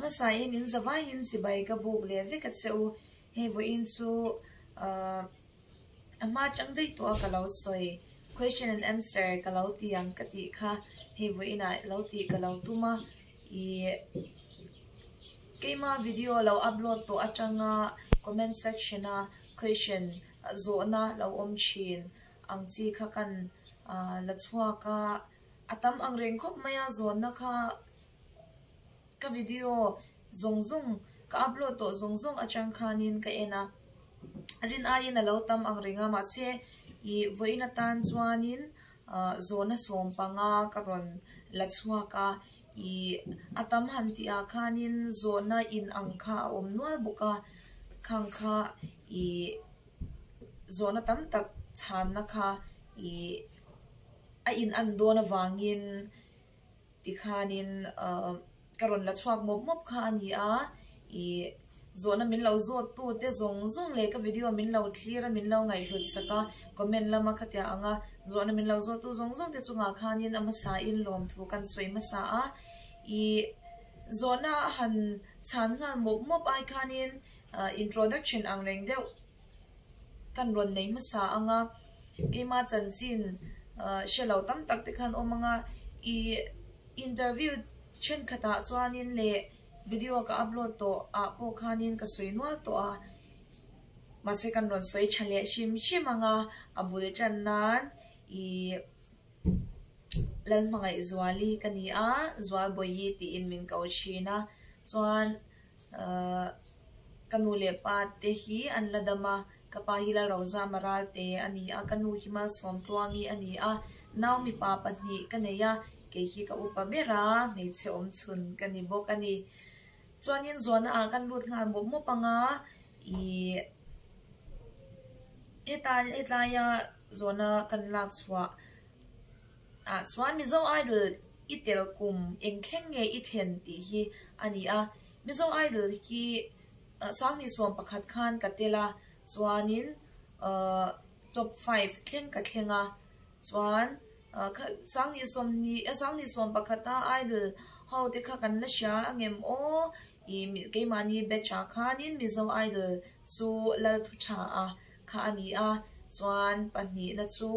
hmasa in in zavaiin chibai ka buk leh vek a che u. Hei vawiin chu ahh a hma atang daih tawh a ka lo sawi question and answer ka lo ti ang ka tih kha hei vawiinah lo tih ka lo tum a ih keima video lo upload tawh atanga comment section a question zawhna lo awm thin ang chi kha kan ahh la chhuak a a tam ang reng khawp mai a zawnna kha ka video zawng zawng ka upload tawh zawng zawng atang khanin ka en a rin aiin a lo tam ang reng a mahse ih vawiin atan chuanin ah zawhna sawm panga ka rawn la chhuak a ih a tam han tih ah khanin zawhna in ang kha a awm nual bawk a khang kha ih zawhna tam tak chhanna kha ih a in an dawn avangin tikhanin ahh ka rawn la chhuak mawp mawp kha a ni a, ih zawhna min lo zawt tu te zawng zawng leh ka video min lo thlir a min lo ngaihhlut sak a comment lama khatiang anga zawhna min lo zawt tu zawng zawng te chungah khanin a hmasa in lawmthu kan sawi hmasa a, ih zawhna a han chhan nghal mawp mawp ai khanin ahh introduction ang reng deuh kan rawn nei hmasa ang a, keima chanchin hre lo tam tak te khan awm ang a, ih interview thenkhatah chuanin leh video ka upload tawh ah pawh khanin ka sawi nual tawh a, mahse kan rawn sawi tha leh hrim hrim ang a, a bul tan nan ih Lalhmangaihzuali ka ni a, Zualbawihi tiin min ko thin a, chuan Ahh ka nu leh pa te hi an la dam a, ka pa hi Lalroza Maralte a ni a, ka nu hi Malsawmtluangi a ni a, nau mipa pahnih ka nei a, kei hi ka upa ber a, hmeichhe awm chhun ka ni bawk a ni. Chuanin zawhna ah kan lut nghal mawp mawp ang a, ih heta hetlaia zawhna kan lak chhuah ah chuan Mizo Idol i tel kum eng thleng nge i thlen tih hi a ni a. Mizo Idol hi Sanghnih 11 khan ka tel a, chuanin top 5 thleng ka thleng a, chuan Sanghnih 20 Sanghnih 11 a Idol ho te kha kan la hria angem aw ih keimahni batch ah khanin Mizo Idol chu Lalthutha a kha a ni a, chuan pahnihna chu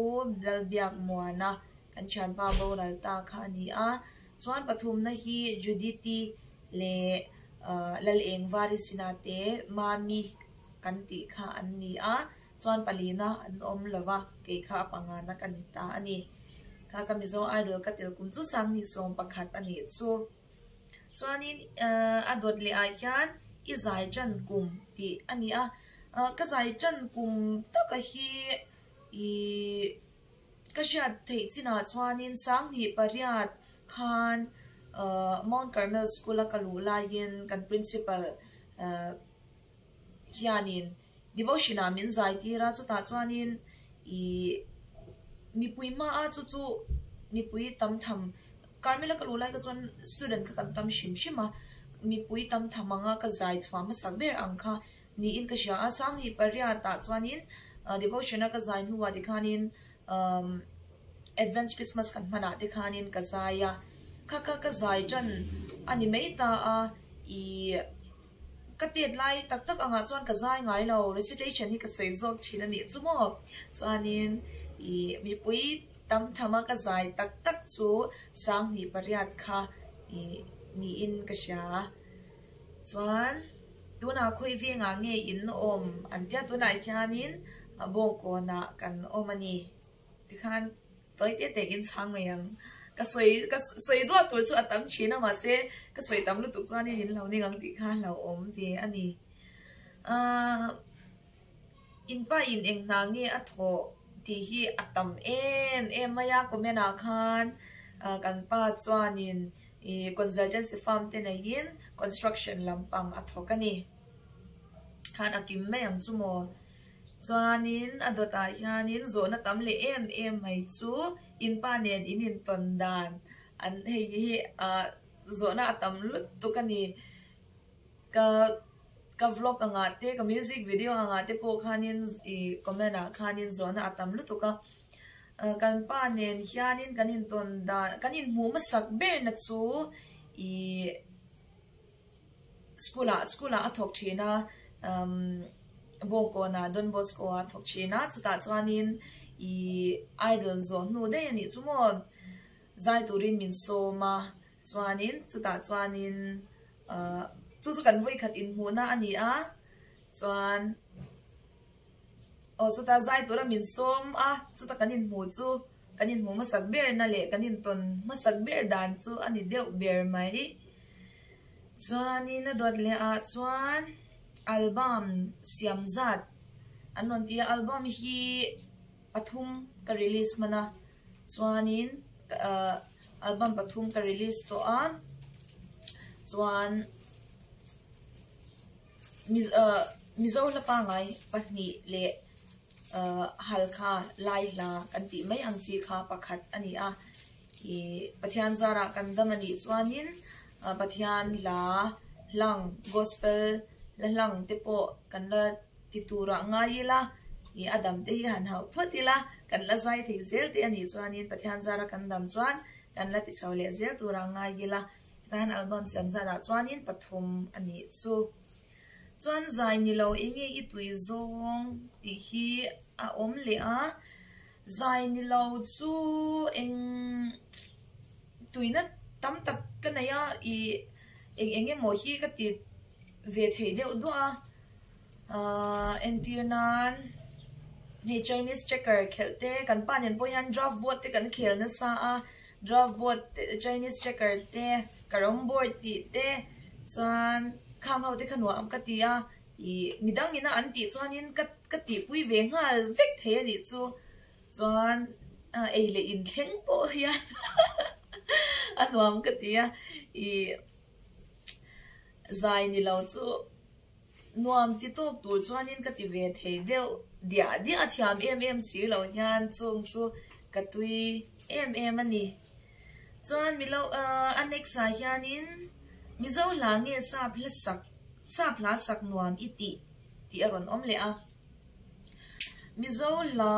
Lalbiakmuana kan thianpa boral ta kha a ni a, chuan pathumna hi Judith-i leh Lalengvari Sina te Mami kan tih kha an ni a, chuan palina an awm lo va, kei kha a pangana ka ni ta a ni. Kha ka Mizo Idol ka tel kum chu Sanghnih 11 a nih chu. Chuanin a dawt leh ah hian i zai tan kum tih a ni a, ka zai tan kum taka hi ih ka hriat theih chinah chuanin Sanghnih pariat khan Mount Carmel School a ka luh laiin kan principal hianin devotion ah min zai tir a, chutah chuanin ih mipui hmaa chu chu mipui tam tham Carmela ka luh lai kha chuan student kha kan tam hrim hrim a, mipui tam tham anga ka zai chhuah hmasak ber ang kha niin ka hria a, Sanghnih pariat ah chuanin devotion a ka zai hnuah tikhanin umm Advance Christmas kan hmanah te khanin ka zai a, kha kha ka zai tan a ni mai ta a ih. Ka tet lai tak tak angah chuan ka zai ngai lo, recitation hi ka sawi zawk thin a nih chu maw? Chuanin ih mipui tam tham a ka zai tak tak chu Sanghnih pariat kha ih niin ka hria. Chuan tunah khawi vengah nge in awm an tia tunah hianin Bawngkawnah kan awm a ni. Tikhan tawi te te in chhang mai ang. Ka sawi ka sawi duah tur chu a tam thin a mahse ka sawi tam lutuk chuanin in lo ning ang tih kha hlauhawm ve a ni. Ahh in pa in eng hna nge a thawh tih hi a tam em em mai a comment ah khan kan pa chuanin ih consultancy firm te neiin construction lampang a thawk a ni. Khan a kim mai ang chu maw. Chuanin a dawtah hianin zawhna tam leh em em mai chu in pa nen in intawn dan an hei hi ah zawhna a tam lutuk a ni. Ka ka vlog angah te ka music video angah te pawh khanin ih comment ah khanin zawhna a tam lutuk a. Kan pa nen hianin kan intawn dan kan inhmuh hmasak berna chu ih. School ah school ah a thawk thin a umm Bawngkawnah Don Bosco ah a thawk thin a chutah chuanin ih idol zawh hnu daih a nih chu maw zai turin min sawm a chuanin chutah chuanin ahh chu chu kan vawikhat inhmuhna a ni a chuan aw chuta zai tura min sawm a chuta kan inhmuh chu kan inhmuh hmasak berna leh kan intawn hmasak ber dan chu a ni deuh ber mai. Chuanin a dawt leh ah chuan album siam zat an rawn ti a, album hi pathum ka release hman a, chuanin ahh album pathum ka release tawh a, chuan ahh Mizo hla pangngai pahnih leh ahh Halkha lai hla kan tih mai ang chi kha pakhat a ni a. Ih Pathian zarah kan dam a nih chuanin Pathian hla hlang gospel la hlang te pawh kan la ti turah ngai ila ih a dam te hi han hauh phawt ila kan la zai thei zel te a nih chuanin Pathian zara kan dam chuan kan la ti chho leh zel turah ngai ila hetah hian album siam zanah chuanin pathum a nih chu. Chuan zai ni lo enge i tui zawng tih hi a awm leh a. Zai ni lo chu eng tuina tam tak ka nei a, ih eng eng emaw hi ka ti ve thei deuh duah a, ahh entir nan hei Chinese checker khelh te kan pa nen pawh hian draft board te kan khel nasa a, draft board te Chinese checker te carrom board tih te chuan khang ho te kha nuam ka ti a. Ih, midang ina an tih chuanin ka ka tihpui ve nghal vek thei a nih chu. Chuan ei leh inthleng pawh hian a nuam ka ti a, ih zai ni lo chu nuam ti tawk tur chuanin ka ti ve thei deuh diah diah a thiam em em si lo hian chung chu ka tui em em a ni. Chuan milo a next ah hianin Mizo hla nge sap hla sak Sap hla sak nuam i tih tih a rawn awm leh a. Mizo hla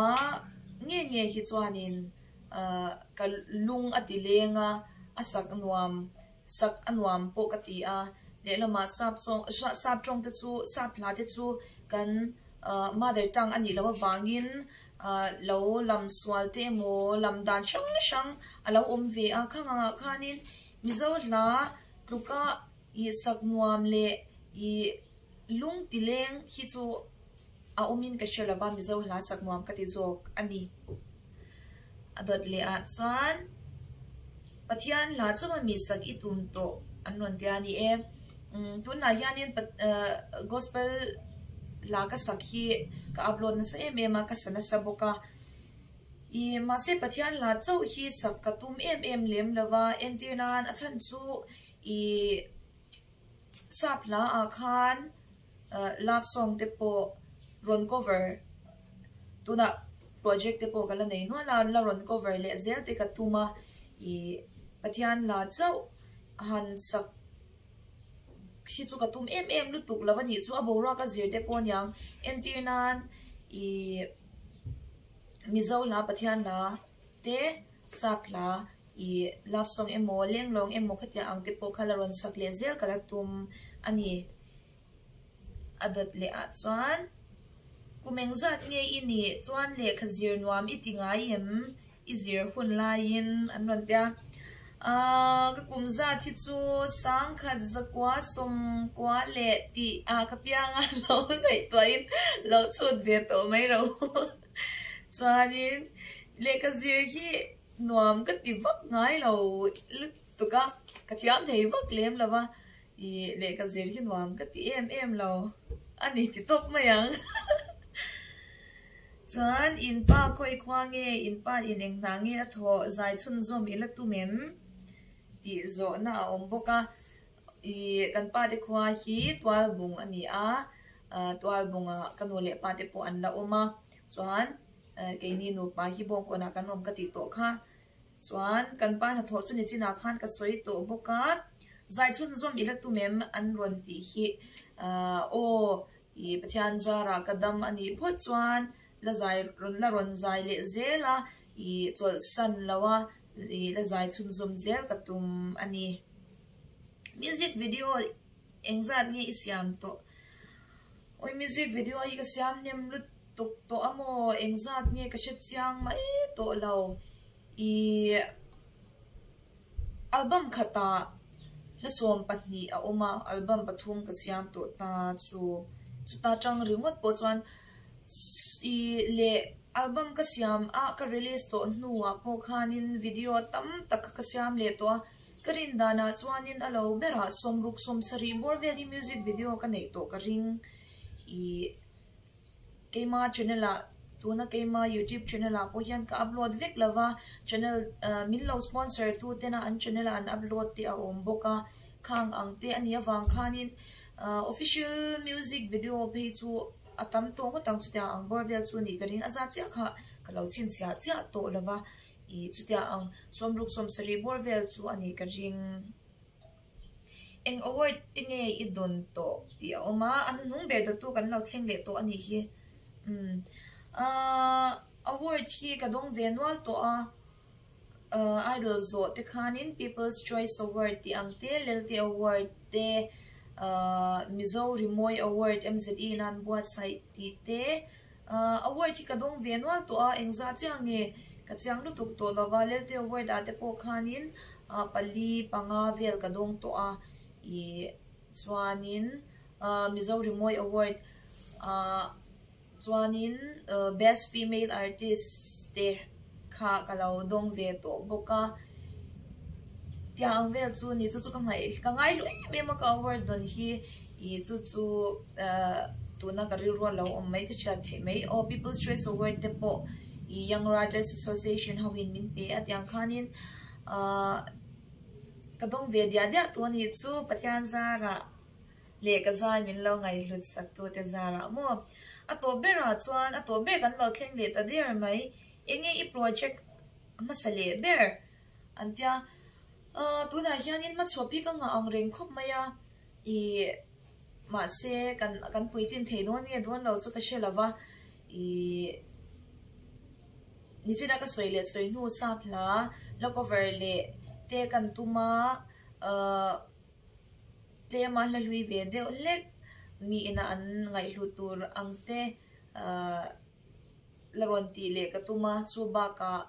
nge nge hi chuanin ahh ka lung a ti leng a, a sak nuam sak a nuam pawh ka ti a. Lehlamah sap chawng sap tawng te chu sap hla te chu kan ahh mother tongue a nih loh avangin ahh lo lam sual te emaw lam dan hrang hrang a lo awm ve a. Khang angah khanin Mizo hla tluka Ih sak nuam leh ih lung ti leng hi chu a awmin ka hre lova Mizo hla sak nuam ka ti zawk a ni. A dawt leh ah chuan Pathian hla chauh a mi sak i tum tawh an rawn tia a ni e. Umm tunah hianin gospel hla ka sak hi ka upload nasa em em a, ka sa nasa bawk a. Ih mahse Pathian hla chauh hi sak ka tum em em lem lova entir nan a chhan chu Ih sap hla ah khan love song te pawh rawn cover tunah project te pawh ka la nei nual a la rawn cover leh zel te ka tum a ih Pathian hla chauh han sak hi chu ka tum em em lutuk lo a nih chu a boruak a zir te pawh aniang entir nan ih Mizo hla Pathian hla te sap hla Ih love song emaw lenglawng emaw khatiang ang te pawh kha la rawn sak leh zel ka la tum a ni. A dawt leh ah chuan kum engzat nge i nih chuan lehkha zir nuam i ti ngai em i zir hun laiin an rawn ti a. Aaa ka kum zat hi chu sangkhat zakua sawmkua leh tih ah ka piang a lo ngaihtuahin lo chhut ve tawh mai ro. Chuanin lehkha zir hi Nuam ka ti vak ngai lo lutuk a, ka thiam thei vak lem lo va, ih lehkha zir hi nuam ka ti em em lo a ni ti tawp mai ang. Chuan in pa khawi khua nge, in pa in eng hna nge a thawh zai chhunzawm i la tum em? tih zawhna a awm bawk a, ih kan pa te khua hi Tualbung a ni a, Tualbungah ka nu leh pa te pawh an la awm a, chuan Keini nupa hi bawngkawnah kan awm ka tih tawh kha. Chuan kan pa hnathawh chu nichinah khan ka sawi tawh bawk a, zai chhunzawm i la tum em an rawn tih hi aw i Pathian zarah ka dam a nih phawt chuan la zai rawn la rawn zai leh zel a, i chawlhsan lo a i la zai chhunzawm zel ka tum a ni. Music video. Engzat nge i siam tawh? Awi music video hi ka siam hnem lutuk tawh a maw? Engzat nge ka hre chiang mai tawh lo. Ih album khatah hlasawm pahnih a awm a, album pathum ka siam tawh ta chu. Chuta tang ringawt pawh chuan ih leh album ka siam a ka release tawh hnuah pawh khanin video tam tak kha ka siam leh tawh a. Ka rin danah chuanin a lo berah sawmruk sawmsarih bawr vel hi music video ka neih tawh ka ring. Ih keima channel ah tuna keima youtube channel ah pawh hian ka upload vek lo va, channel min lo sponsor tu tena an channel ah an upload te a awm bawk a, khang ang te a nih avang khanin official music video phei chu a tam tawh ngawt ang chutia ang bawr vel chu nih ka ring a zat chiah kha ka lo chhinchhiah chiah tawh lo va. Ih chutia ang sawmruk sawmsarih bawr vel chu a nih ka ring. Eng award te nge i dawn tawh tih a awm a, a hnuhnung ber dawttu kan lo thleng leh tawh a nih hi. Umm ahh award hi ka dawng ve nual tawh a, ahh idol zawh te khanin People's Choice Award tih ang te, Lelte Award te, ahh Mizo Rimawi Award MZE nan buatsaih tih te, Award hi ka dawng ve nual tawh a, engzah chiah nge ka chiang lutuk tawh lo va, Lelte Award ah te pawh khanin pali panga vel ka dawng tawh a, ih chuanin Mizo Rimawi Award ah chuanin Best Female Artist te kha ka lo dawng ve tawh bawk a, tiang ang vel chu ni chu chu ka ngaih ka ngai hlu em em a ka award dawn hi ih chu chu ahh tuna ka rilru a lo awm mai ka hriat theih mai aw People's Choice Award te pawh ih Young Writers Association ho in min pe a tiang khanin ahh ka dawng ve diah diah tawh a nih chu Pathian zarah. Leh ka zai min lo ngaihhlut sak tute zarah maw? A tawp berah chuan a tawp ber kan lo thleng leh ta der mai. Enge i project hmasa leh ber? An tia. Aaa tunah hianin hmachhuap hi ka ngah ang reng khawp mai a. Ih mahse kan kan puitlin thei dawn nge dawn lo chu ka hre lo va. Ih nichina ka sawi leh sawi hnu sap hla la cover leh te kan tum a. Aaa. Tlema hla hlui ve deuh hlek mi ina an ngaihhlut tur ang te ahh la rawn tih leh ka tum a, chu bakah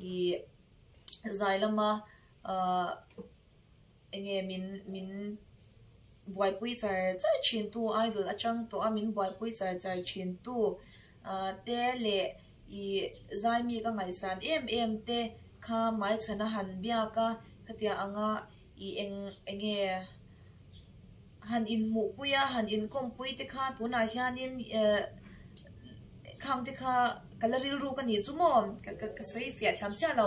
ih zai lama ahh enge min min buaipui char char thin tu idol atang tawh a min buaipui char char thin tu ah te leh ih zai mi ka ngaihsan em em te kha hmaichhan a han biak a khatiang anga. I eng enge han inhmuhpui a, han inkawmpui te kha tunah hianin eh khang te kha ka la rilru ka nih chu maw ka ka ka sawi fiah thiam chiah lo.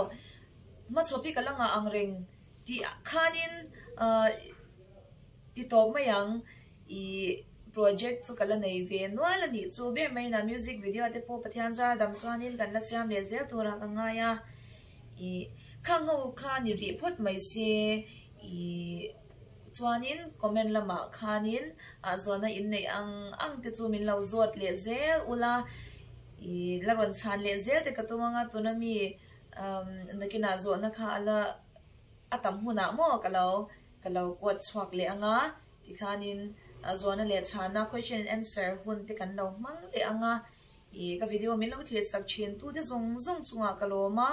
Hmachhawp hi ka la ngah ang reng tih khanin ah ti tawp mai ang. I project chu ka la nei ve nual a nih chu ber mai ina music video te pawh Pathian zar dam chuanin kan la siam leh zel turah ka ngai a, i khang ho kha ni rih phawt mai se i chuanin comment lamah khanin ah zawhna in neih ang ang te chu min lo zawt leh zel ula i la rawn chhan leh zel te ka tum anga tuna mi nakinah zawhna kha a la a tam hunah maw ka lo ka lo kuat chhuak leh anga. Tikhanin zuana leh chhana question and answer hun te kan lo hmang leh ang a, ih ka video min lo thlir sak thin tu te zawng zawng chungah ka lawm a,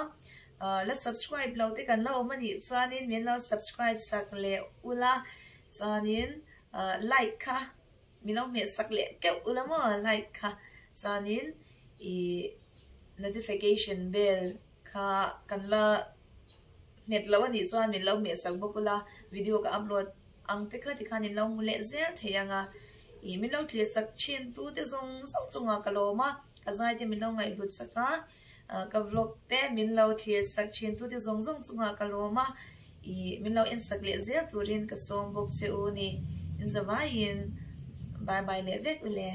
la subscribe lo te kan la awm a nih chuanin min lo subscribe sak leh ula, chuanin like kha min lo hmeh sak leh keuh ula maw like kha, chuanin ih notification bell kha kan la hmet lo a nih chuan min lo hmeh sak bawk ula, video ka upload ang te kha tikhan in lo hmu leh zel thei ang a, ih min lo thlir sak thin tu te zawng zawng chungah ka lawm a, ka zai te min lo ngaihhlut sak a, ka vlog te min lo thlir sak thin tu te zawng zawng chungah ka lawm a, ih min lo en sak leh zel turin ka sawm bawk che u ni, in zavaiin bye bye leh vek ule.